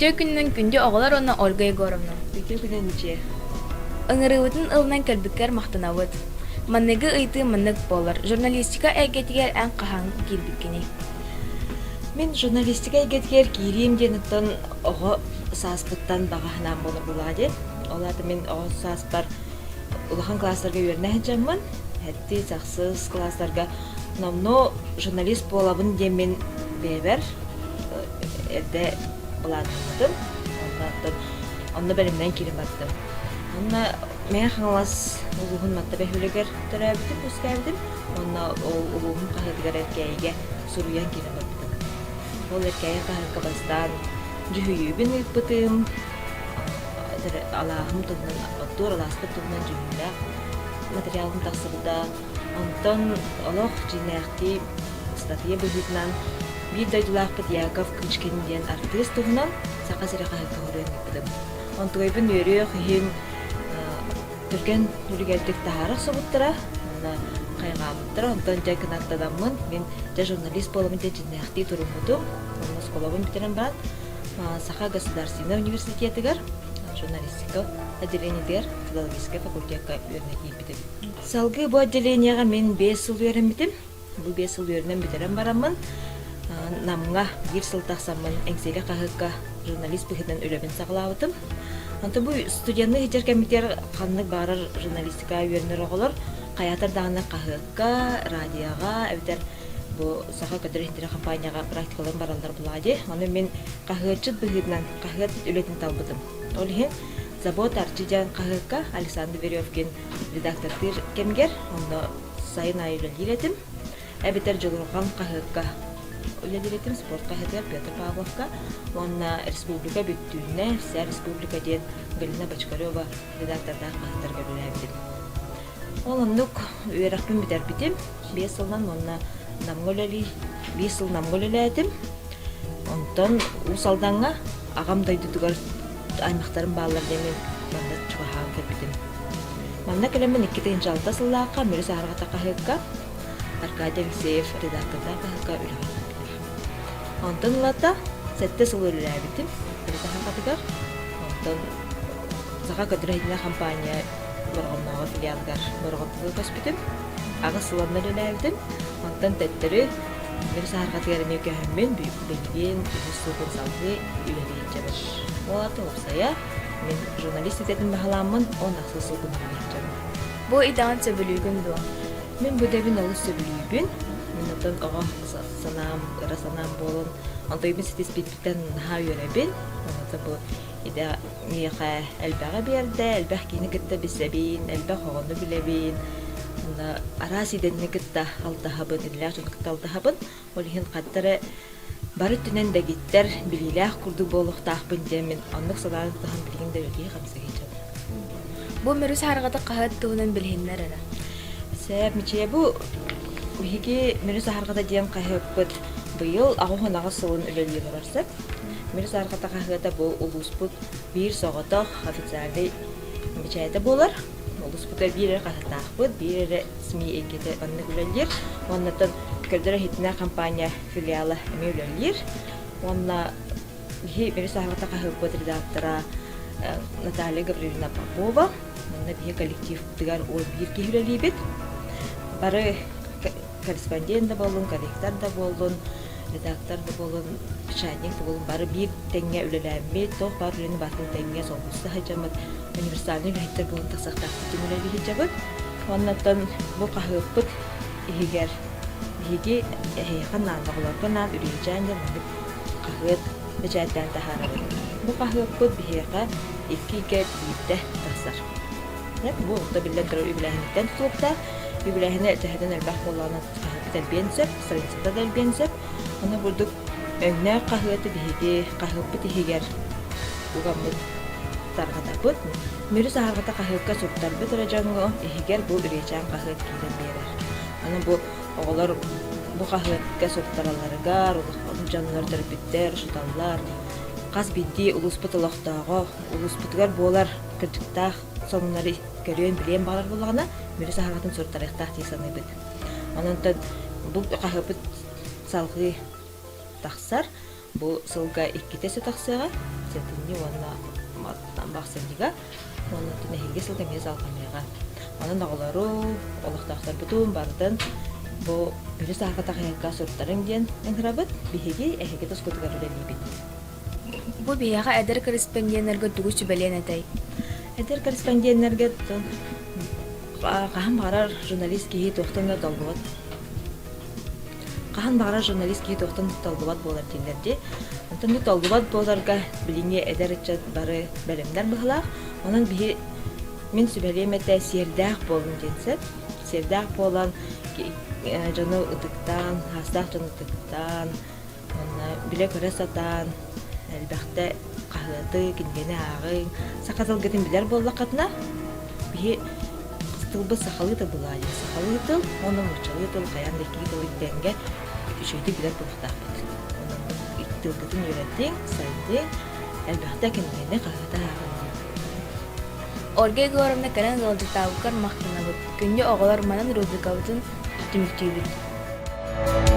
Үтүө күнүнэн күндү оҕолор уонна Ольга Егоровна. Үтүө күнүнэн Мичийэ. Ыҥырыыбытын ылынан кэлбиккэр махтанабыт. Манныгы ыйытыы маннык буолар. Журналистика эйгэтигэр эн хаһан киирбиккиний? Мин журналистика эйгэтигэр киириим диэн оттон оҕо сааспыттан баҕа санаам буолар буоллаҕа дии. Ол аата мин оҕо сааспар улахан кылаастарга үөрэнэ сылдьаммын, сэттис, ахсыс кылаастарга номнуо журналист буолабын диэммин бэйэбэр эрдэ былааннаммытым. Онно оттон онно бэлэмнээн киирэн бардым. Онно Мэҥэ Хаҥалас улууһун Матта бөһүөлэгэр төрөөбүтүм, үөскээбитим. Онно ол улууһум хаһыатыгар Эркээйигэ суруйан киирэн барбытым. Ол Эркээйи хаһыакка бастаан дьүһүйүүбүн ыыппытым, алааһым туһунан, оттуур алааспыт туһунан дьүһүйүүлээх материалым тахсыбыта. Онтон олох дьиҥнээхтии ыстатыйа быһыытынан биир дойдулаахпыт Яков Кычкин диэн артыыс туһунан Саха сирэ хаһыакка суруйан ыыппытым. Онтугайбын үөрүөх иһин түргэн үлүгэрдик таһаара охсубуттара уонна хайҕаабыттара. Онтон дьэ кынаттанаммын мин дьэ журналист буоламмын диэн дьиҥнээхтии туруммутум. Уонна оскуолабын бүтэрэн баран Саха государственнай университетыгар журналистика отделениетыгар филологическай факультекка үөрэнэ киирбитим. Салгыы бу отделениеҕа мин 5 сыл үөрэммитим. Бу 5 сыл үөрэнэн бүтэрэн бараммын, Намҥа биир сыл тахсаммын Эҥсиэли хаһыакка журналист быһыытынан үлэбин саҕалаабытым. Онтон бу студенныы сылдьар кэммитигэр ханнык баҕарар журналистикаҕа үөрэнэр оҕолор хайаатар даҕаны хаһыакка, радиоҕа эбэтэр бу Саха көтөр иһиттэрэ хампаанньаҕа практикаларын бараллар буоллаҕа дии. Ону мин хаһыатчыт быһыытынан хаһыат үлэтин талбытым. Ол иһин Забот Арчы диэн хаһыакка Александр Веревкин редактордыыр кэмигэр онно сайын аайы үлэлиир этим. Эбэтэр Дьулурҕан хаһыакка үлэлиир этим, спорт хаһыатыгар Петр Павловка уонна республика бүттүүнэ, вся республика диэн Галина Бочкарева редактордаах хаһыаттарга үлэлээбитим. Ол оннук үөрэхпин бүтэрбитим. 5 сылынан уонна Намҥа үлэлии, 5 сыл Намҥа үлэлээтим. Онтон Уус Алдаҥҥа аҕам дойдутугар аймахтарым бааллар диэммин манна чугаһаан кэлбитим. Манна кэлэммин 2006 сыллаахха Мүрү саһарҕата хаһыакка Аркадий Алексеев редактордаах хаһыакка үлэҕэ киирбитим. Онтон ылата сэттэ сыл үлэлээбитим Мүрү саһарҕатыгар. Онтон Саха көтүрүһүнэ хампаанньа Бороҕоннооҕу филиалыгар Бороҕонтуга көспүтүм. 8 сыл онно үлэлээбитим. Онтон төттөрү Мүрү саһарҕатыгар эмиэ көһөммүн, билигин үһүс сылбын салгыы үлэлии сылдьабын. Ол аата уопсайа мин журналист идэтин баһылааммын 16 сылбын үлэлии сылдьабын. Бу идэҕин сөбүлүүгүн дуо? Мин бу идэбин олус сөбүлүүбүн. Мин оттон оҕо санаам, ыра санаам буолан, онтуйбун ситиспиппиттэн наһаа үөрэбин. Онуота бу идэ миэхэ элбэҕи биэрдэ, элбэх киһини кытта билсэбин, элбэх оҕону билэбин, уонна араас идэни кытта алтыһабын, идэлээх дьону кытта алтыһабын. Ол иһин ханна эрэ бары өттүнэн дэгиттэр, билиилээх курдук буолуохтаахпын диэн мин оннук санааны тутуһан билигин да үлэлии-хамсыы сылдьабын. Бу Мүрү саһарҕата хаһыат туһунан билиһиннэр эрэ. Сөп, Мичийэ, бу биһиги Мүрү саһарҕата диэн хаһыаппыт быйыл 88 сылын үлэлии олорор сөп. Мүрү саһарҕата хаһыата бу улууспут биир соҕотох официальнай бэчээтэ буолар. Улууспутугар биир эрэ хаһыаттаахпыт, биир эрэ СМИ эйгэтэ оннук үлэлиир. Уоннаттан көрдөрөр-иһитиннэрэр компания филиала эмиэ үлэлиир. Уонна биһи Мүрү саһарҕата хаһыаппыт редактора Наталья Гаврильевна Попова. Манна биһи коллективпытыгар 11 киһи үлэлиибит. Бары корреспондент да буоллун, корректор да буоллун, редактор да буоллун, печатник да буоллун бары биир тэҥҥэ үлэлээммит, туох баар үлэни барытын тэҥҥэ солбуйса сылдьаммыт универсальнай үлэһиттэр буолан тахсыахтаахпыт диэн үлэлии сылдьабыт. Уоннаттан бу хаһыаппыт иһигэр биһиги эһиэхэ наан, оҕолорго наан Үрүйэчээн диэн маннык хаһыат бэчээттээн таһаарабыт. Бу хаһыаппыт биһиэхэ икки ыйга биирдэ тахсар. Бу орто биллэн турар үбүлээһиниттэн тутулуктаах. Үбүлээһинэ төһөтөн элбэх буоллаҕына хаһыаппыт элбиэн сөп, страницата да элбиэн сөп. Ону бурдук өҥнөөх хаһыаты биһиги хаһыаппыт иһигэр угаммыт тарҕатабыт. Мүрү саһарҕата хаһыакка суруттарбыт эрэ дьоҥҥо иһигэр бу Үрүйэчээн хаһыат киирэн биэрэр. Аны бу оҕолор бу хаһыакка суруттаралларыгар улахан дьоннор төрөппүттэр, учууталлар хас биирдии улууспут олохтооҕо улууспутугар буолар кырдьыктаах сонуннары көрүөн билиэн баҕарар буоллаҕына, Мүрү саһарҕатын суруттарыахтаах дии саныыбыт. Онон бу хаһыаппыт салҕыы тахсар. Бу сылга иккитэ өссө тахсыаҕа, сэтинньи уонна ахсынньыга уонна эһиилги сылга эмиэ салҕаныаҕа. Онон оҕолору, олохтоохторбутун барытын бу Бүлүү саахата хаһыакка суруттарыҥ диэн ыҥырабыт. Биһиги эһиги тускутугар үлэлиибит. Бу биһиэхэ эдэр корреспонденнарга тугу сүбэлиэн этэй? Эдэр корреспонденнарга хаһан баҕарар журналист киһи туохтан да толлубат хаһан баҕарар журналист киһи туохтан да толлубат буолар дииллэр дии. Онтон бу толлубат буоларга билиҥҥи эдэр ыччат бары бэлэмнэр быһыылаах. Онон биһи мин сүбэлиэм этэ сиэрдээх буолун диэн сөп. Сиэрдээх буолан дьону ытыктаан, хаастаах дьону ытыктаан, Уонна билэ-көрө сатаан, элбэхтэ хаһыаты, кинигэни ааҕыҥ. Саха тылгытын билэр буоллаххытына, биһи тылбыт сахалыы тыл былаайа. Сахалыы тыл уонна нууччалыы тыл хайаан да икки тылы тэҥҥэ үчүгэйдик билэр буолуохтаахпыт. Онон тылгытын үөрэтиҥ, сайдыҥ, элбэхтэ кинигэни, хаһыаты ааҕыҥ диэн. Ольга Егоровна кэлэн ыалдьыттаабыккар махтанабыт. Күндү оҕолор манан рубрикабытын түмүктүүбүт.